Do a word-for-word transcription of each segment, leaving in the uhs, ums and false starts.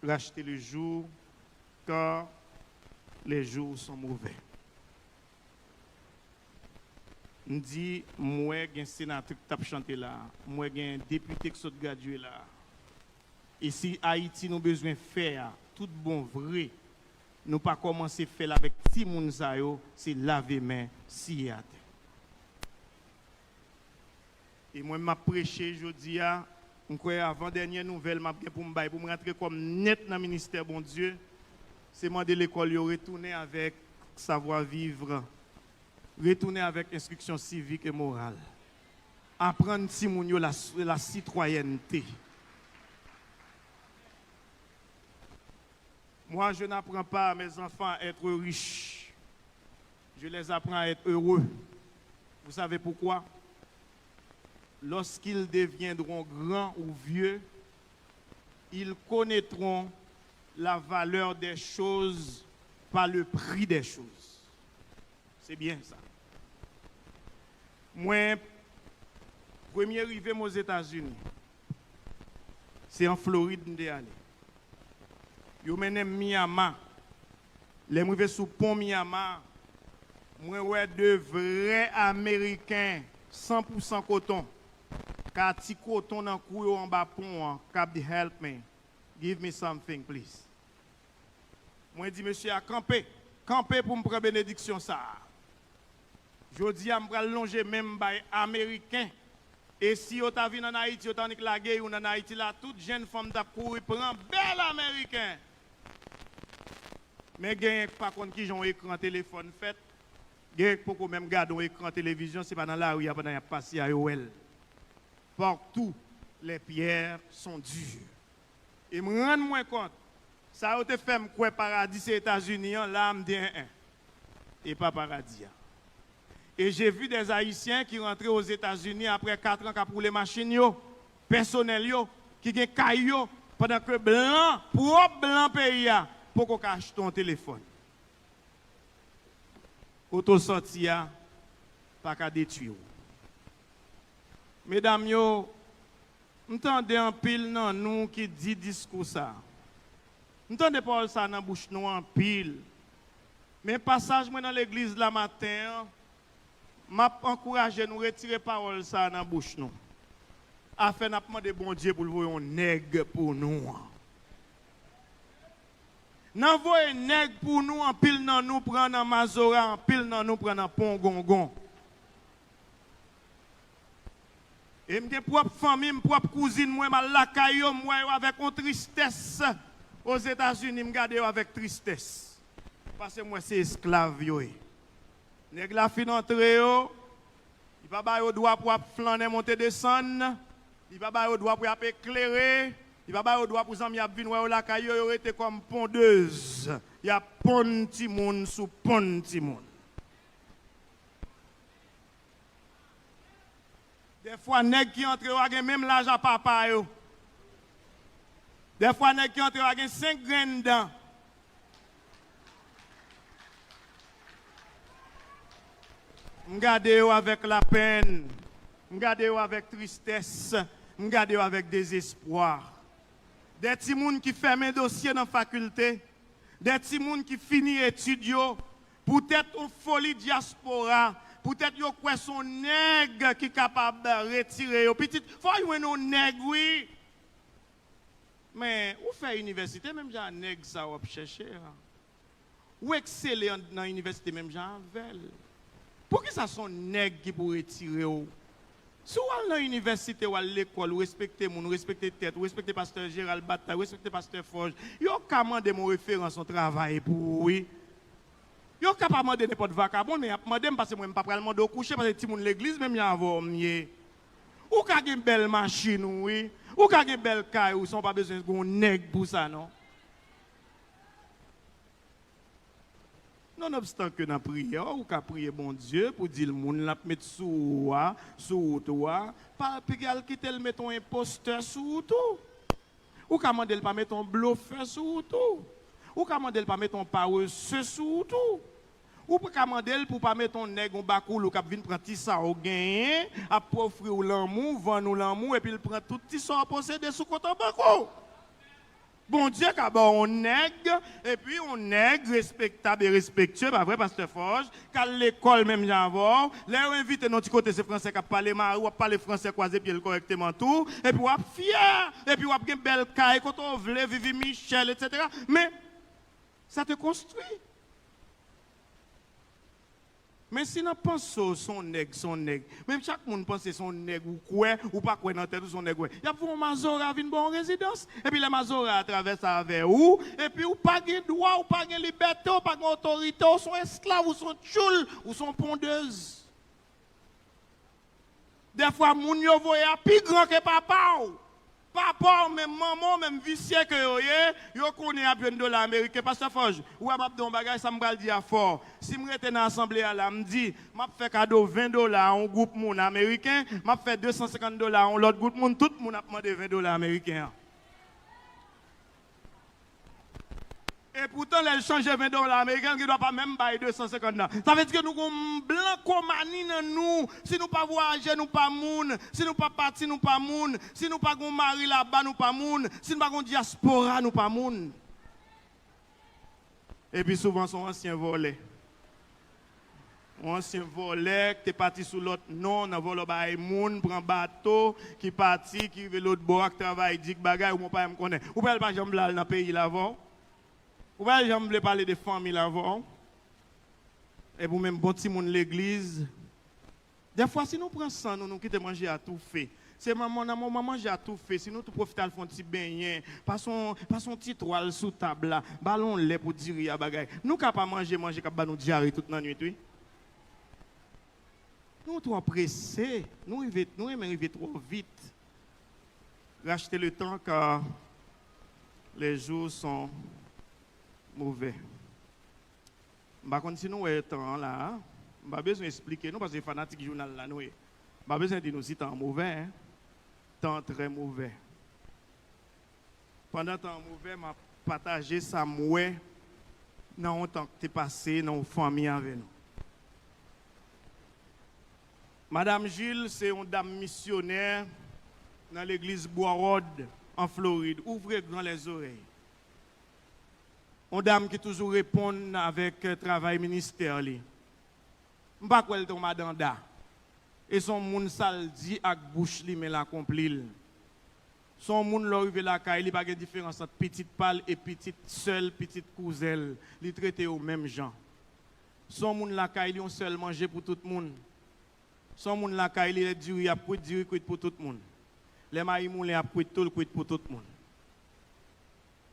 Racheter le jour, car les jours sont mauvais. M di, m wè gen senatè k t ap chante la, m wè gen depite k sot gradye la. E si Ayiti nou bezwen fè a, tout bon vre, nou pa kòmanse fè l avèk timoun sa yo, se lave men, siye atè. E mwen, m ap preche jodi a, m kwè avan dènyè nouvèl m ap gen pou m bay, pou m rantre kò m nèt nan ministè Bondye, se mande lekòl yo retounen avèk savoir vivre, retounen avèk enstriksyon sivik e moral. Aprann timoun yo la, la sitwayènte. Moi, je n'apprends pas à mes enfants à être riches. Je les apprends à être heureux. Vous savez pourquoi? Lorsqu'ils deviendront grands ou vieux, ils connaîtront la valeur des choses par le prix des choses. Se byen sa. Mwen, premye rive m Ozetazini, se an Florid m te ale. Yo mennen m Miami. Lè m rive sou pon Miami, mwen wè de vrè Ameriken san pou san koton, k a ti koton nan kou yo anba pon an, k ap di, "Help me, give me something, please." Mwen di mesye a, "Kanpe, kanpe pou m pran benediksyon sa a." Jodi a, m pral lonje men m bay Ameriken. E si yo ta vin ann Ayiti, yo ta annik lage youn ann Ayiti la, tout jenn fanm t ap kouri pran bèl Ameriken. Men genyen k pa konn kijan yon ekran telefòn fèt, genyen k poko menm gade yon ekran televizyon, se pa nan lari a pandan y ap pase a yo wè l. Partout, les pierres sont dures. E m rann mwen kont, sa yo te fè m kwè paradi se Etazini an, la a m di, en en, e pa paradi a. Et j'ai vu des Haïtiens ki rantre Ozetazini apre kat an k ap woule machin yo, pèsonèl yo, ki gen kay yo, pandan ke blan, pwòp blan peyi a, poko ka achte yon telefòn. Kote w sòti a pa ka detwi w. Medam yo, m tande anpil nan nou ki di diskou sa a. M tande pawòl sa a nan bouch nou anpil. Men pasaj mwen nan legliz la maten an, m ap ankouraje nou retire pawòl sa a nan bouch nou. Afè n ap mande Bondye pou l voye yon nèg pou nou an. Nan voye nèg pou nou, anpil nan nou pran nan mazora, anpil nan nou pran nan pongongon. E m gen pwòp fanmi m, pwòp kouzin mwen, m al lakay yo, m wè yo avèk yon tristès Ozetazini, m gade yo avèk tristès. Paske m wè se esklav yo ye. Nèg la fin antre yo, li pa ba yo dwa pou ap flannen monte desann, li pa ba yo dwa pou y ap eklere, li pa ba yo dwa pou zanmi ap vin wè yo lakay yo, yo rete kòm pondez, y ap ponn timoun sou ponn timoun. Dèfwa, nèg ki antre yo a gen menm laj a papa yo. Dèfwa, nèg ki antre yo a gen senk grenn dan. M gade yo avèk lapenn. M gade yo avèk tristès. M gade yo avèk dezespwa. De timoun ki fèmen dosye nan fakilte. De timoun ki fini etid yo, poutèt yon foli dyaspora, poutèt yo kwè se yon nèg ki kapab retire yo. Pitit, fò w jwenn yon nèg, wi. Men, ou fè inivèsite menm jan a nèg sa w ap chèche a. Ou eksele an, nan inivèsite menm jan avè l. Poukisa se yon nèg ki pou retire w? Si w al nan inivèsite, w al lekòl, ou respekte moun, ou respekte tèt, ou respekte pastè Gérald Bataille, ou respekte pastè Forge, yo ka mande m yon referans yon travay pou ou, wi. Yo ka pa mande nenpòt vakabon, men y ap mande m, paske mwen, m pa pral mande w kouche, paske timoun legliz menm jan avè w m ye. Ou ka gen bèl machin ou, wi. Ou ka gen bèl kay ou, san w pa bezwen gen yon nèg pou sa, non. Nonobstan ke nan priyè, ou ka priye Bondye pou di l moun l ap met sou ou a, sou wout ou a, pa piga l kite l met yon enpostè sou wout ou. Ou ka mande l pa met yon blofè sou wout ou. Ou ka mande l pa met yon parese sou wout ou. Ou ka mande l pou pa met yon nèg, yon bakoulou k ap vin pran ti sa w genyen, ap ofri w lanmou, vann ou lanmou, epi l pran tout ti sa w posede sou kont an bank ou. Bondye ka ba w yon nèg, epi yon nèg respektab e respektye, pa vre, Pastè Forge, k al lekòl menm jan avè w. Lè yo envite nan yon ti kote, se fransè k ap pale, mari w ap pale fransè, kwaze pye l kòrèkteman tou, epi w ap fyè, epi w ap gen bèl kay kote w vle, Vivi Michel, etsetera. Men, ça te construit. Men si nan panse w se yon nèg, se yon nèg. Men chak moun panse se yon nèg ou kwè, ou pa kwè nan tèt ou se yon nèg ou kwè. Y ap voye yon mazora vin ba w yon rezidans. Epi lè mazora a travèse avè ou, epi ou pa gen dwa, ou pa gen libète, ou pa gen otorite, ou se yon esklav, ou se yon tchoul, ou se yon pondez. Dèfwa, moun yo voye a pi gran ke papa w. Papa w menm, manman w menm, visye ke yo ye, yo konnen y ap jwenn dola ameriken. Pastè Forge, ou wè m ap di yon bagay, sa m pral di a fò. Si m rete nan asanble a la, m di, m ap fè kado ven dola a yon gwoup moun ameriken, m ap fè de san senkant dola a yon lòt gwoup moun, tout moun ap mande ven dola ameriken an. Epoutan, lè l chanje ven dola ameriken, l gendwa pa menm bay de san senkant nan. Sa vle di ke nou gon blankomani nan nou. Si nou pa vwayaje, nou pa moun. Si nou pa pati, nou pa moun. Si nou pa gon mari laba, nou pa moun. Si nou pa gon dyaspora, nou pa moun. Epi souvan, se yon ansyen vòlè. Yon ansyen vòlè ki te pati sou lòt non, nan vòlò bagay moun, pran bato, ki pati, ki rive lòt bò a, k travay di k bagay, ou pa menm konnen. Ou pa l pa janm vle al nan peyi l avè w. Ou pa janm vle pale de fanmi l avè w. Epi ou menm bon timoun legliz. Dèfwa, si nou pran san nou, nou kite manje a toufe. Se manman nan moman manje a toufe, si nou tou pwofite al fè yon ti benyen, pase yon, pase yon ti twal sou tab la, ba l yon lè pou diri a bagay. Nou ka pa manje manje k ap ba nou dyare tout nan nwit, wi. Nou twò prese, nou rive, nou renmen rive twò vit. Racheter le temps, car les jours sont mauvais. M pa konn si nou wè tan an la a. M pa bezwen eksplike nou, paske fanatik jounal la nou ye. M pa bezwen di nou si tan an movè, en. Tan an trè movè. Pandan tan an movè, m ap pataje sa m wè nan yon tan k te pase nan yon fanmi avè nou. Madam Jules se yon dam misyonè nan legliz Bwa Ròd, an Florid. Ouvre grand les oreilles. Yon dam ki toujou reponn avèk, eh, travay ministè li. M pa kwè l te yon madanda. E se yon moun sa l di ak bouch li, men l akonpli l. Se yon moun, lè w rive lakay li, pa gen diferans ant pitit pa l e pitit sè l, pitit kouzen l. Li trete yo menm jan. Se yon moun, lakay li, yon sèl manje pou tout moun. Se yon moun, lakay li, lè diri ap kwit, diri kwit pou tout moun. Lè mayi moulen ap kwit tou, l kwit pou tout moun.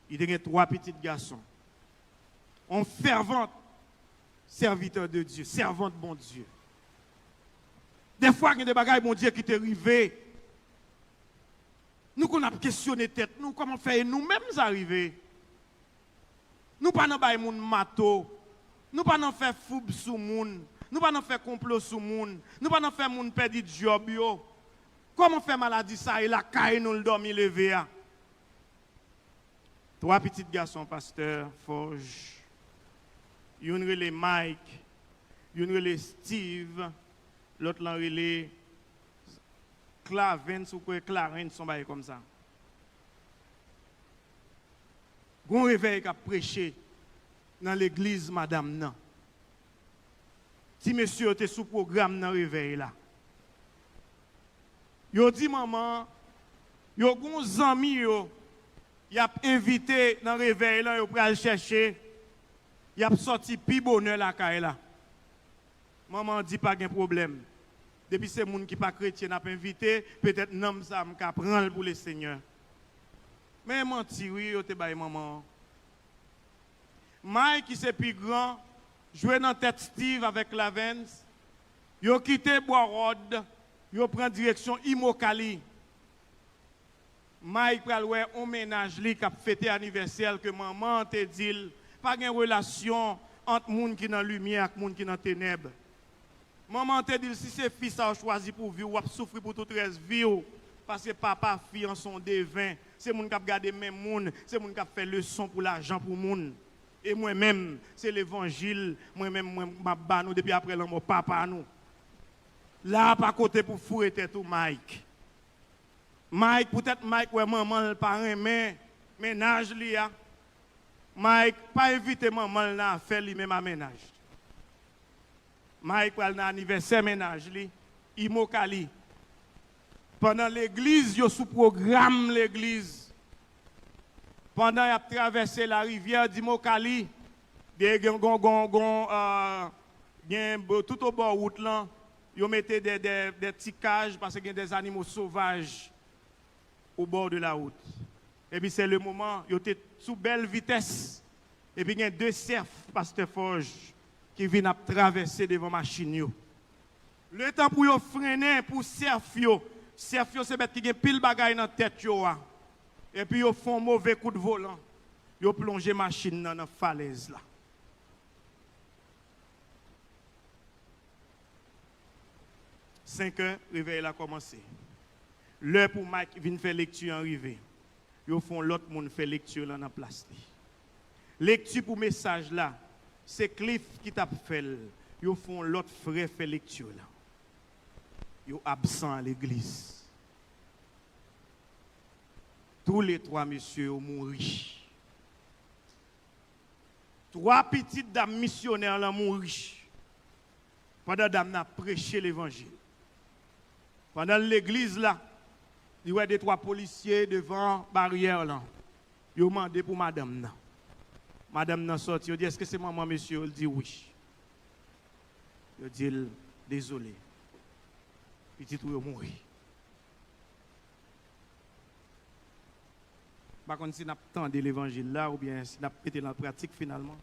Li te gen twa pitit gason. On fèvant sèvitè de Dye, sèvant Bondye. Dèfwa, gen de bagay Bondye ki te rive. Nou konn ap kesyone tèt nou, kòman fè e nou menm sa rive? Nou pa nan bay moun mato. Nou pa nan fè foub sou moun. Nou pa nan fè konplo sou moun. Nou pa nan fè moun pèdi djòb yo. Kòman fè maladi sa e lakay nou l dòmi leve a? Twa pitit gason pastè Forge. Youn rele Mike, youn rele Steve, lòt lan rele Clavens, ou kwè Clarence, yon bagay kòmsa. Gon revèy k ap preche nan legliz madanm nan. Ti mesye yo te sou pwogram nan revèy la. Yo di manman an, yo gon zanmi yo, y ap envite nan revèy lan, yo pral chèche, y ap sòti pi bonè lakay la. Manman an di pa gen pwoblèm. Depi se moun ki pa kretyen n ap envite, petèt nanm sa a m ka pran l pou Lesenyè. Men manti wi yo te bay manman an. Mike ki se pi gran, jwe nan tèt Steve avèk Clavens. Yo kite Bwa Ròd, yo pran direksyon Immokalee. Mike pral wè on mennaj li k ap fete anivèsè l ke manman an te di l pa gen relasyon ant moun ki nan limyè ak moun ki nan tenèb. Manman an te di l, si se fi sa w chwazi pou vi w, w ap soufri pou tout rès vi w. Paske papa fi an se yon deven, se moun k ap gade men moun, se moun k ap fè leson pou lajan pou moun. E mwen menm, se levanjil, mwen menm, mwen, m ap ba nou depi apre lanmò papa nou. La a pa kote pou foure tèt ou, Mike. Mike, poutèt Mike wè manman l pa renmen Mennaj li a, Mike pa envite manman l nan afè li menm a mennaj. Mike pral nan anivèsè mennaj li, Imokali. Pandan legliz, yo sou pwogram legliz. Pandan y ap travèse larivyè Dimokali, de gen gon, gon, gon, euh, gen bo-, tout obò wout lan, yo mete de, de, de ti kaj, paske gen de zanimo sovaj au bord de la route. Epi se le moman, yo te sou bèl vitès, epi gen de sèf pastè Forge ki vin ap travèse devan machin yo. Letan pou yo frennen pou sèf yo, sèf yo se bèt ki gen pil bagay nan tèt yo a, epi yo fè yon move kout volan, yo plonje machin nan nan falèz la. Senkè, revèy la kòmanse. Lè pou Mike vin fè lekti an rive. Yo fè yon lòt moun fè lekti lan nan plas li. Lekti pou mesaj la, se Cliff ki t ap fè l. Yo fè yon lòt frè fè lekti lan. Yo absan a legliz. Toulètwa mesye yo mouri. Twa pitit dam misyonè lan mouri pandan dam nan ap preche levanjil. Pandan l legliz la, li wè de twa polisye devan baryè lan. Yo mande pou madanm nan. Madanm nan sòti, yo di, "Èske se manman mesye yo?" L di, "Wi." Yo di l, "Dezole, pitit ou yo mouri." M pa konn si n ap tande levanjil la oubyen si n ap mete l an pratik finalman.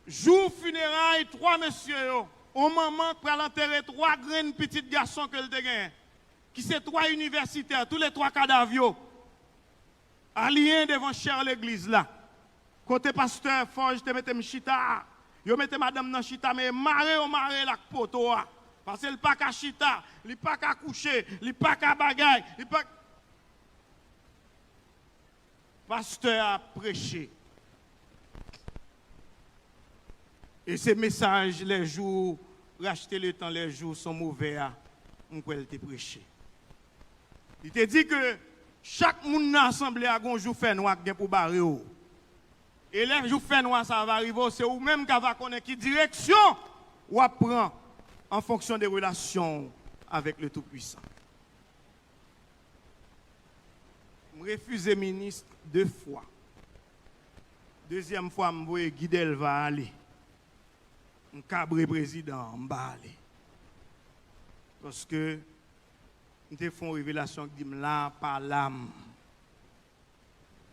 Jou fineray twa mesye yo, yon manman k pral antere twa grenn pitit gason ke l te genyen, ki se twa inivèsitè, toulètwa kadav yo aliyen devan chè legliz la. Kote pastè Forge te mete m chita a, yo mete madanm nan chita, men mare yo mare l ak poto a. Paske l pa ka chita, li pa ka kouche, li pa ka bagay, li pa. Pastè a ap preche. E se mesaj les jours, racheter le temps les jours sont mauvais a, m kwè l te preche. Li te di ke chak moun nan asanble a gon jou fènwa k gen pou bare w. E lè jou fènwa sa a va rive w, se ou menm k ava konnen ki direksyon w ap pran an fonksyon de relasyon w avèk le Tout-Puissant. M refize minis de fwa. Dezyèm fwa, m voye Guy Delva ale. M kabre prezidan an, m pa ale. Paske m te fè yon revelasyon ki di m la, pa la m.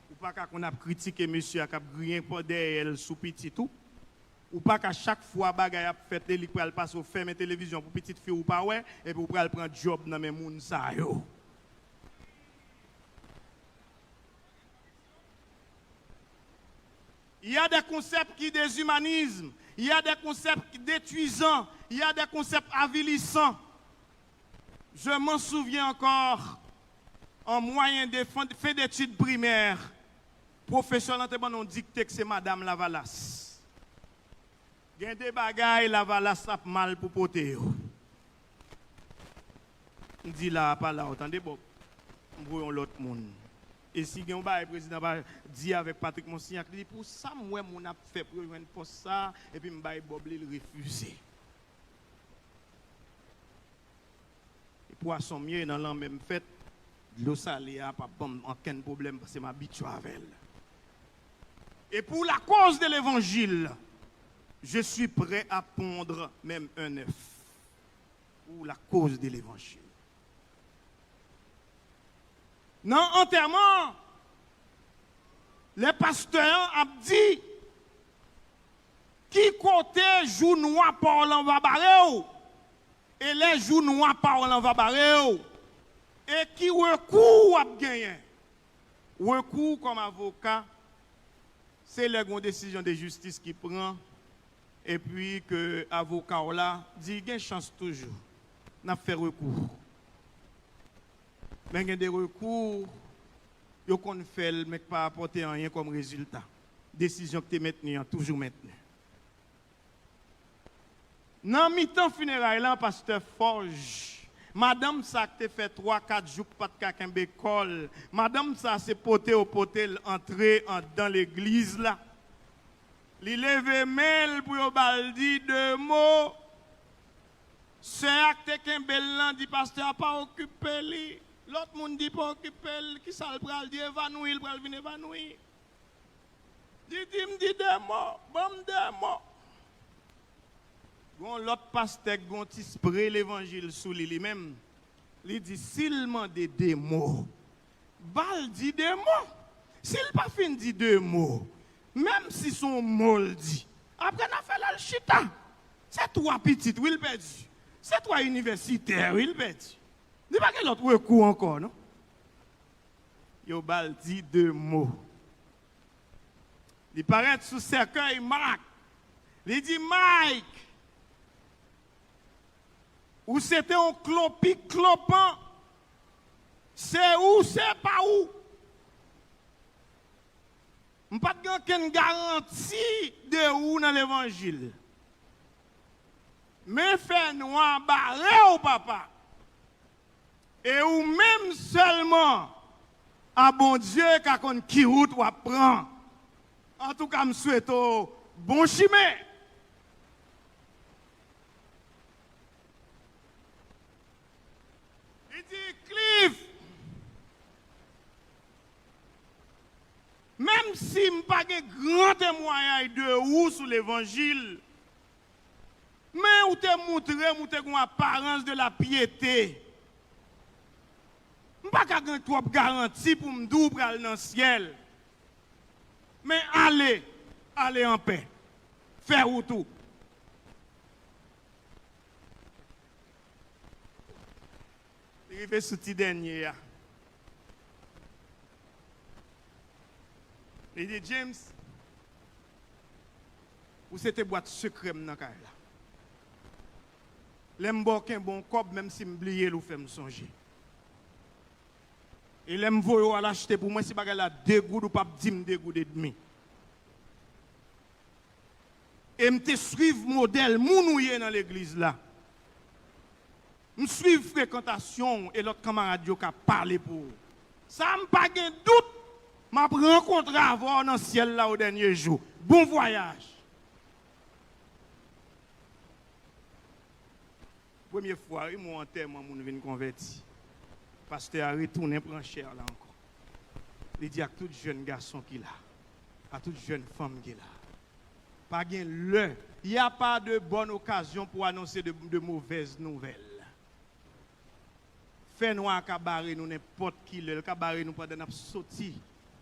Ou pa ka konn ap kritike mesye a k ap griyen pò dèyè l sou pitit ou. Ou pa ka chak fwa bagay ap fèt, e li k pral pase, ou fèmen televizyon pou pitit fi w pa wè, epi ou pral pran djòb nan men moun sa yo. Il y a des concepts qui déshumanisent, il y a des concepts détruisants, il y a des concepts avilissants. Je m'en souviens encore, en moyenne de fin, fin d'études primaires, pwofesè lan te ban nou dikte k se Madam Lavalas. Gen de bagay Lavalas ap mal pou pote yo. M di la a pa la, w tande, Bòb. M voye yon lòt moun. E si gen yon bagay prezidan pa di avèk Patrick Monsignac, li di, pou sa m wè moun ap fè pou yo jwenn pòs sa a, epi m bay Bòb li, l refize. E pwason m ye, nan lanmè m fèt, dlo sale a p ap ban m okenn pwoblèm, paske m abitye avè l. Et pour la cause de l'évangile, je suis prêt à pondre même un œuf. Pour la cause de l'évangile. Nan antèman an, lè pastè an ap di ki kote jou nwa pa w lan va bare w, e lè jou nwa pa w lan va bare w, e ki rekou w ap genyen. Rekou w kòm avoka, se lè gen yon desizyon de jistis ki pran, epi ke avoka w la di gen chans toujou, n ap fè rekou. Men gen de rekou, yo konn fè l, men k pa apòte anyen kòm rezilta. Desizyon k te mentni an toujou mentni. Nan mitan fineray lan, pastè Forge, Madanm sa k te fè twa, kat jou k pa t ka kenbe kò l, madanm sa se pote yo pote l antre anndan legliz la. Li leve men l pou yo ba l di de mo. Sè a k te kenbe l lan di pastè a pa okipe li. Lòt moun di pa okipe l, kisa l pral di? Evanouyi, l pral vin evanouyi. Li di m di de mo, ban m de mo. Gon lòt pastè k gon ti spre levanjil sou li, li menm. Li di si l mande de mo, ba l di de mo. Si l pa fin di de mo, menm si se yon mo l di, apre n a fè l al chita. Se twa pitit wi l pèdi. Se twa inivèsitè wi l pèdi. Li pa gen lòt rekou ankò non. Yo ba l di de mo. Li parèt sou sèkèy Mark. Li di, Mike, ou se te yon klopik klopan. Se ou, se pa ou. M pa t gen okenn garanti de ou nan levanjil. Men fènwa bare w, papa. E ou menm sèlman a Bondye ka konn ki wout w ap pran. Antouka, m swete w bon chimen. Li di, Cliff, menm si m pa gen gran temwayaj de ou sou levanjil, men ou te moutre m ou te gen yon aparans de la pyete. M pa ka gen twòp garanti pou m di w pral nan syèl. Men ale, ale anpè. Fè wout ou. Li rive sou ti dènye a. Li di, James, ou se te bwat sekrè m nan kay la. Lè m ba w kenbe yon kòb, menm si m bliye l, ou fè m sonje. E lè m voye w al achte pou mwen, si bagay la de goud, ou p ap di m de goud edmi. E m te swiv modèl moun ou ye nan legliz la. M swiv frekantasyon w e lòt kanmarad yo ka pale pou ou. Sa m pa gen dout, m ap rankontre avè w nan syèl la o dènye jou. Bon vwayaj! Premye fwa, wi, mwen antèman moun vin konvèti. Pastè a retounen pran chè la ankò. Li di ak tout jèn gason ki la, a tout jèn fanm ki la, pa gen lè, y a pas de bonne occasion pour annoncer de, de mauvaises nouvelles. Fènwa a ka bare nou nenpòt ki lè, l ka bare nou pandan n ap soti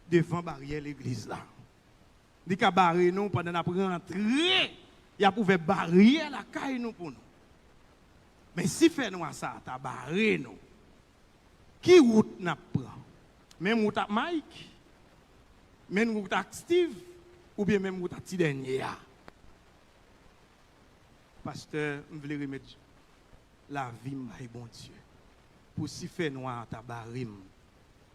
devan baryè legliz la. Li ka bare nou pandan n ap rantre, y ap ouvè baryè lakay nou pou nou. Men si fènwa sa a ta bare nou, ki wout n ap pran? Menm wout ak Mike? Menm wout ak Steve? Oubyen menm wout ak ti dènye a? Pastè, m vle remèt lavi m bay Bondye pou si fènwa a ta bare m,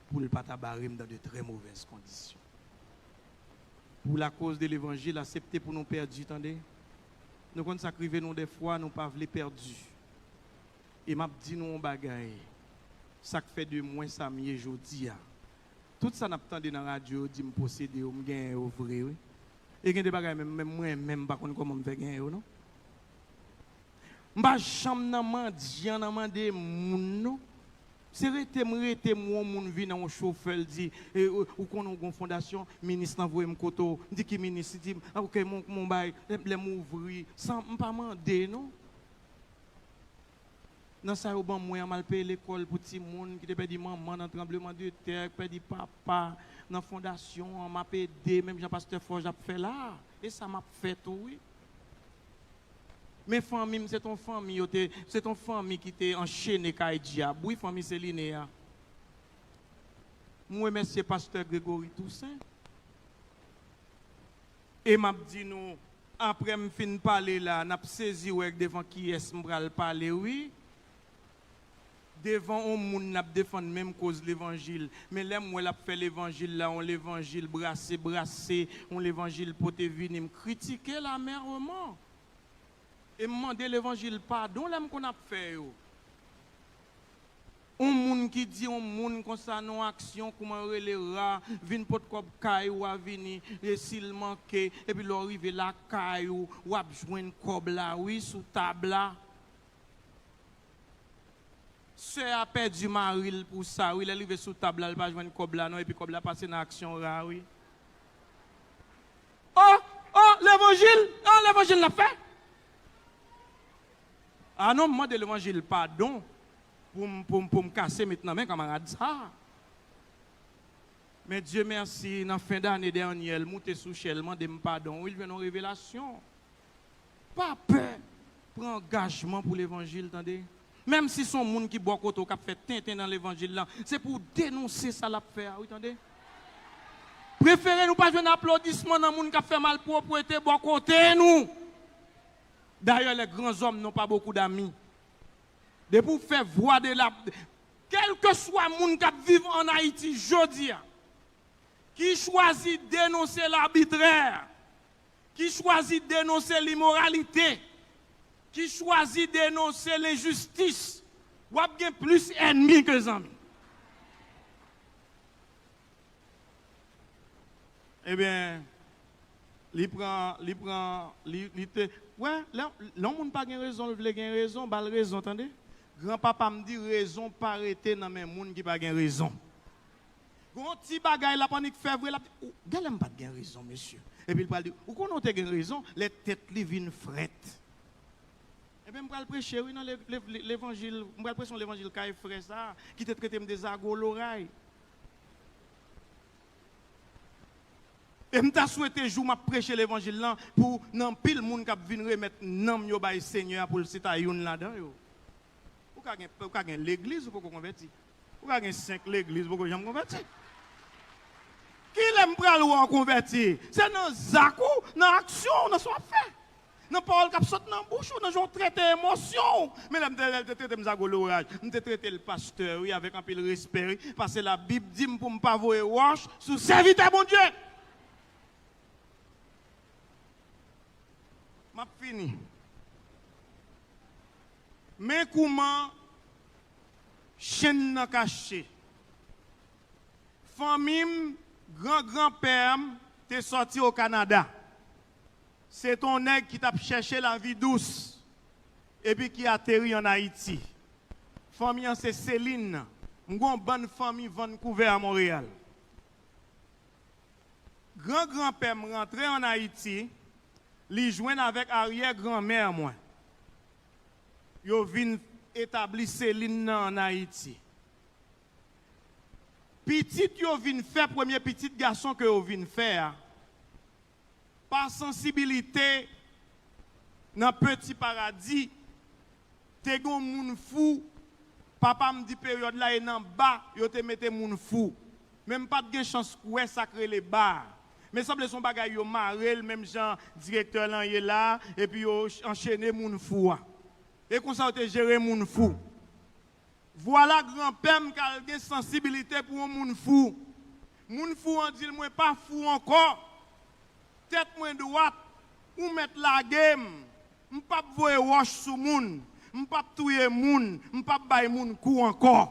pou l pa ta bare m dans de très mauvaises conditions. Pour la cause de l'évangile, aksepte pou nou pèdi, tande. Nou konn sa k rive nou dèfwa, nou pa vle pèdi. E m ap di nou yon bagay, sa k fè de mwen sa m ye jodi a. Tout sa n ap tande nan radyo yo di m posede yo, m genyen yo vre, wi. E gen de bagay menm, menm mwen menm m pa konn kòman m fè genyen yo, non. M pa janm nan mandyan, nan mande moun, non. Se rete m rete m wè yon moun vin nan yon chofè, l di, e, ou, ou konnen w gen yon fondasyon, minis lan voye m kote w. M di, ki minis? Li di m, a, oke, m, m bay, lè, lè m ouvri, san m pa mande, non. Nan sa yo ban mwen an, m al peye lekòl pou timoun ki te pèdi manman nan tranblemanntè, ki pèdi papa nan fondasyon an, m ap ede, menm jan pastè Fòj ap fè la a. E sa m ap fè tou, wi. Men fanmi m, se t on fanmi, yo te, se t on fanmi ki te anchene kay dyab, wi, fanmi Celine a. M remèsye pastè Gregory Toussaint. E m ap di nou, apre m fin pale la, n ap sezi wè devan kiyès m pral pale, wi. Devan on moun n ap defann menm koz levanjil. Men lè m wè l ap fè levanjil la, on levanjil brase brase, on levanjil pote vini, m kritike l amèrman. E m mande levanjil padon lè m konn ap fè yo. On moun ki di on moun konsa nan aksyon, kouman yo rele, ra, vin pot kòb kay ou a vini, e si l manke, epi lè w rive lakay ou, w ap jwenn kòb la, wi, sou tab la. Sè a pèdi mari l pou sa, wi, lè l rive sou tab la, l pa jwenn kòb la non, epi kòb la pase nan aksyon ra, wi. O, o, levanjil, o, levanjil n ap fè. A non, m mande levanjil padon pou m, pou m, pou m kase met nan men kanmarad sa. Men Dye mèsi, nan fen dane dènyè, l moute sou chè, l mande m padon, wi, l jwenn yon revelasyon. Pa pè pran angajman pou levanjil, tande. Menm si se yon moun ki bò kote w k ap fè tenten nan levanjil lan, se pou w denonse sa l ap fè a, wi, tande. Prefere nou pa jwenn aplodisman nan moun k ap fè malpwopwete bò kote nou. D'ailleurs, les grands hommes n'ont pas beaucoup d'amis. Depi w fè vwa de la, kèlkeswa moun k ap viv ann Ayiti jodi a, ki chwazi denonse labitrè, ki chwazi denonse limoralite, ki chwazi denonse lenjistis, w ap gen plis ènmi ke zanmi. Ebyen, li pran, li pran, li, li te, wè, lè, lè yon moun pa gen rezon, l vle gen rezon, ba l rezon, tande. Granpapa m di, rezon pa rete nan men moun ki pa gen rezon. Gon ti bagay l ap annik fè vre, l ap di, "Ou, genlè m pa t gen rezon, mesye." Epi l pral di, "Ou konnen w te gen rezon," lè tèt li vin frèt. Ebyen, m pral preche, wi, nan le-, le-, le-, levanjil, m pral preche yon levanjil kay frè sa a, ki te trete m de zago loray. E m ta swete jou m ap preche levanjil lan pou nan anpil moun k ap vin remèt nanm yo bay Senyè a pou l se ta youn ladan yo. Ou ka gen, ou ka gen legliz, ou poko konvèti. Ou ka gen senk legliz, ou poko janm konvèti. Kilè m pral wè w konvèti? Se nan zak ou, nan aksyon w, nan sa w ap fè. Nan pawòl k ap sot nan bouch ou, nan jan w trete emosyon w. Men lè m te, lè l te trete m zago loraj, m te trete l pastè, wi, avèk anpil respè, wi, paske Labib di m pou m pa voye wòch sou sèvitè Bondye. M ap fini. Men kouman chenn nan kache. Fanmi m, gran granpè m te sòti o Kanada. Se t on nèg ki t ap chèche lavi dous epi ki ateri ann Ayiti. Fanmi an se Selin nan. M gen yon bann fanmi Vancouver a Montréal. Gran granpè m rantre ann Ayiti, li jwenn avèk aryè granmè mwen. Yo vin etabli Selin nan ann Ayiti. Pitit yo vin fè, premye pitit gason ke yo vin fè a, pa sansibilite nan Peti Paradi, te gen yon moun fou, papa m di peryòd la e nan ba yo te mete moun fou. Men m pa t gen chans wè sa k rele ba a. Men sanble se yon bagay yo mare l menm jan direktè lan ye la, epi yo anchene moun fou a. E konsa yo te jere moun fou. Vwala granpè m k al gen sansibilite pou yon moun fou. Moun fou an di l, "Mwen pa fou ankò. Tèt mwen dwat, ou mèt lage m. M p ap voye wòch sou moun. M p ap touye moun. M p ap bay moun kou ankò."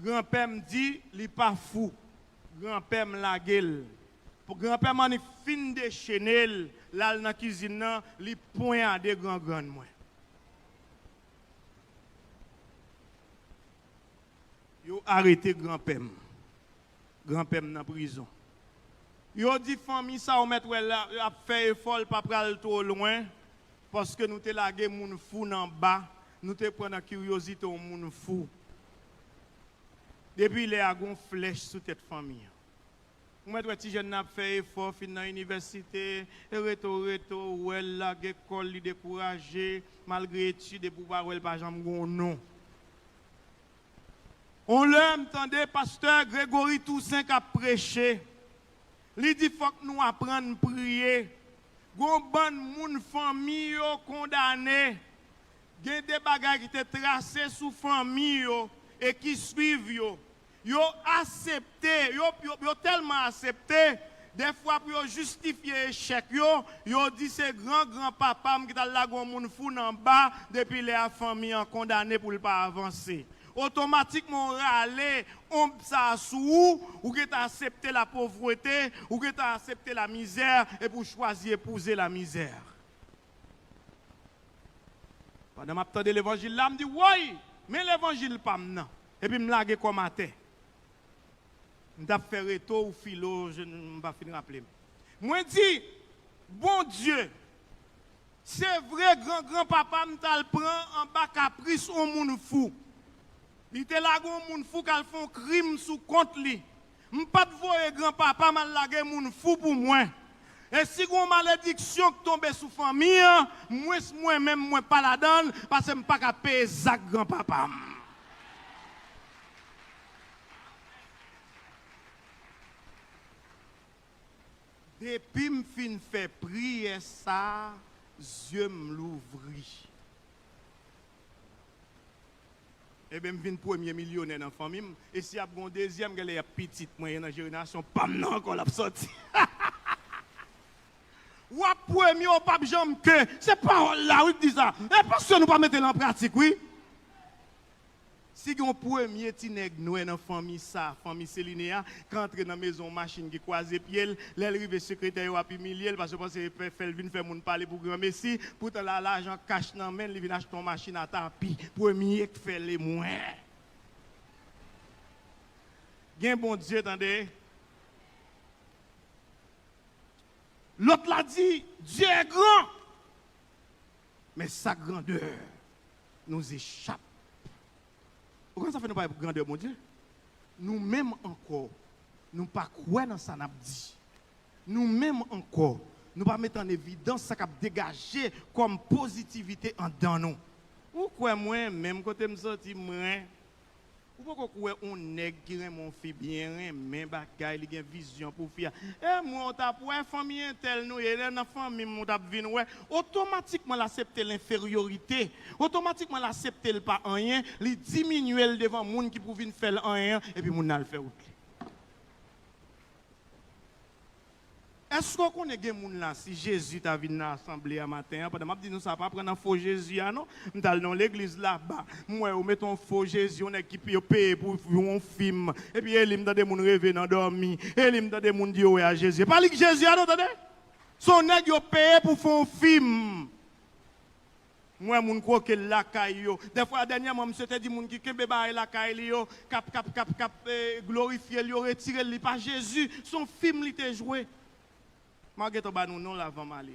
Granpè m di li pa fou. Granpè m lage l. Pou granpè m annik fin dechene l, l al nan kizin nan, li ponyade grangrann mwen. Yo arete granpè m. Granpè m nan prizon. Yo di fanmi sa w mèt wè la ap fè efò, l pa pral twò lwen, paske nou te lage moun fou nan ba, nou te pran nan kiryozite yon moun fou. Depi lè a, gon flèch sou tèt fanmi an. Ou mèt wè ti jèn nan ap fè efò, fin nan inivèsite, e reto, reto, ou wè l lage kò l, li dekouraje, malgre etid, epi ou pa wè l pa janm gon non. On lè, m tande pastè Gregory Toussaint k ap preche. Li di, "Fòk nou aprann priye." Gon bann moun, fanmi yo kondane. Gen de bagay ki te trase sou fanmi yo e ki swiv yo. Yo asepte, yo, yo, yo tèlman asepte, dèfwa pou yo jistifye echèk yo, yo di se gran granpapa m ki t al lage yon moun fou nan ba, depi lè a fanmi an kondane pou l pa avanse. Otomatikman, w rale onb sa a sou ou, ou gentan aksepte lapovrete, ou gentan aksepte lamizè, epi w chwazi epouze lamizè. Pandan m ap tande levanjil la, m di, woy, men levanjil pa m nan. Epi m lage kò m atè. M t ap fè reto ou filo, je n-, m pa fin raple m. Mwen di, Bondye, se vre, gran gran papa m t al pran anba kapris yon moun fou. Li te lage yon moun fou k al fè yon krim sou kont li. M pa t voye gran papa m al lage moun fou pou mwen. E si gen yon malediksyon k tonbe sou fanmi an, mwens mwen menm mwen pa ladan l, paske m pa ka peye zak gran papa m. Depi m fin fè priyè sa a, zye m louvri. Ebyen, m vin premye milyonè nan fanmi m. E si ap gen yon dezyèm, genlè y ap pitit mwen, e nan jenerasyon pa m nan ankò l ap sòti. W ap premye, w p ap janm ke. Se pawòl la, wi, k di sa. E paske nou pa mete l an pratik, wi. Si gen yon premye ti nèg nwè nan fanmi sa, fanmi Seline a, k antre nan mezon yon machin ki kwaze pye l, lè l rive sekretè yo ap imilye l, paske yo panse yo fè l vin fè moun pale pou granmesi, poutan la lajan kach nan men l, li vin achte yon machin a tapi, premye k fè l e mwen. Gen Bondye, tande. Lòt la di, Dieu est grand. Men sa grandè nous échappe. Ou konn sa fè nou pale pou grandè Bondye? Nou menm ankò, nou pa kwè nan sa n ap di. Nou menm ankò, nou pa met an evidans sa k ap degaje kòm pozitivite anndan nou. Ou kwè mwen, menm kote m soti, mwen, ou poko kwè yon nèg ki renmen yon fi byen, renmen bagay, li gen vizyon pou fi a. E mwen, ou t ap wè fanmi entèl nou ye, lè nan fanmi m, ou t ap vin wè. Otomatikman, l aksepte lenferyorite. Otomatikman, l aksepte l pa anyen, li diminye l devan moun ki pou vin fè l anyen an, epi moun nan al fè wout li. Èske w konnen gen moun la, si Jezi ta vin nan asanble a maten an, pandan m ap di nou sa, pa pran nan fo Jezi a non, m t al nan yon legliz laba, m wè yo mete yon fo Jezi, yon nèg ki yo peye pou yon fim, epi e li m tande moun reve nan dòmi, e li m tande moun di yo wè a Jezi. E pa li k Jezi a non, tande! Se yon nèg yo peye pou fè yon fim. M wè moun kwoke l lakay yo. Dèfwa, dènyèman, misye te di moun ki kenbe bagay lakay li yo, k ap, k ap, k ap, k ap, eh, glorifye l, yo retire l, li pa Jezi, se yon fim li te jwe. M a gentan ba nou non l avan m ale.